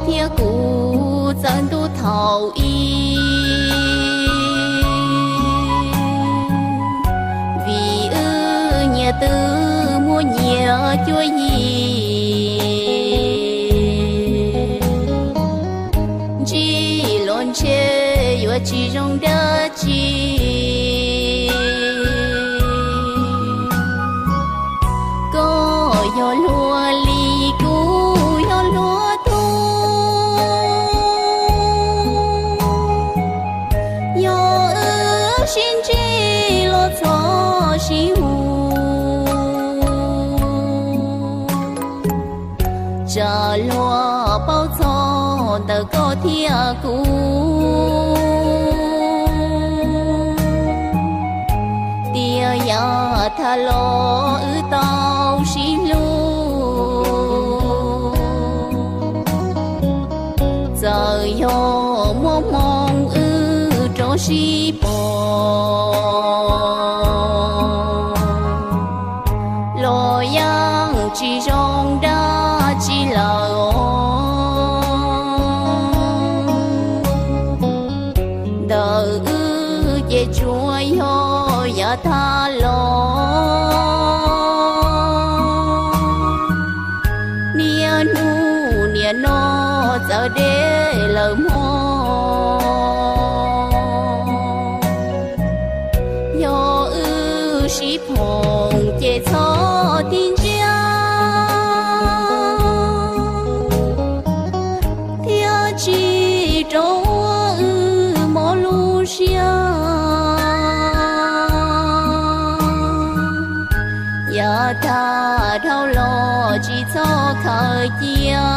Thiab kuv txawm ntuj thaum ub, vim wb nyias twb muaj nyias cuab yig. Ntsib los ntshe yuav tsis zoo dab tsi. Koj yog luag li, kuv yog luag tug. Yog wb sib ntsib los txhob sib hu, tsam luag paub txog ntawm koj thiab kuv. Tiam yav tag los wb tau sib hlub, txawm yog muaj hmoo wb rov sib pom los yeej tsis zoo dab tsi lawm. Ntawm wb ces tsuas yog yav tag los, niaj hnub niaj no txawm deb lawm mog. Yog wb sib phoom ces txhob tig ntsia, thiaj tsis rov ua wb mob lub siab. Yav tag dhau los tsis txhob khaws cia,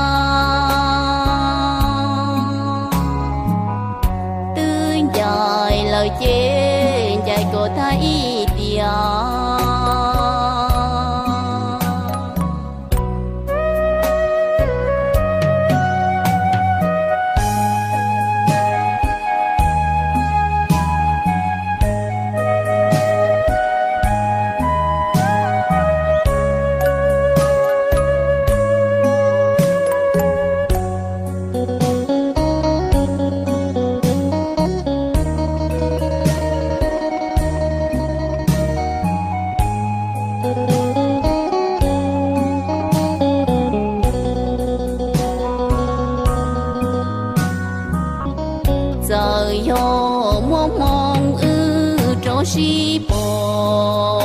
twb ncaim lawm ces ncaim kom tag ib tiam. Txawm yog muaj hmoo wb rov sib pom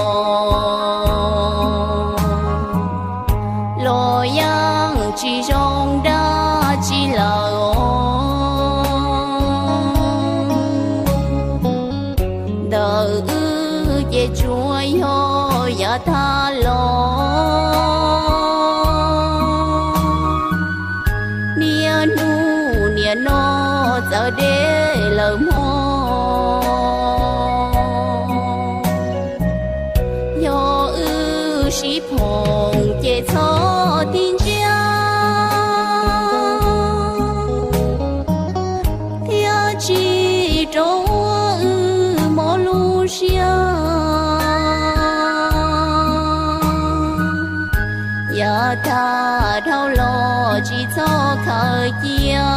los yeej tsis zoo dab tsi lawm. Ntawm wb ces tsuas yog yav tag los, niaj hnub niaj no txawm deb lawm mog. Yog wb sib phoom ces txhob tig ntsia, thiaj tsis rov ua wb mob lub siab. Yav tag dhau los tsis txhob khaws cia,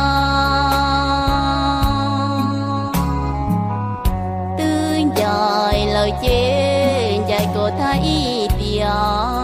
twb ncaim lawm ces ncaim kom tag ib tiam.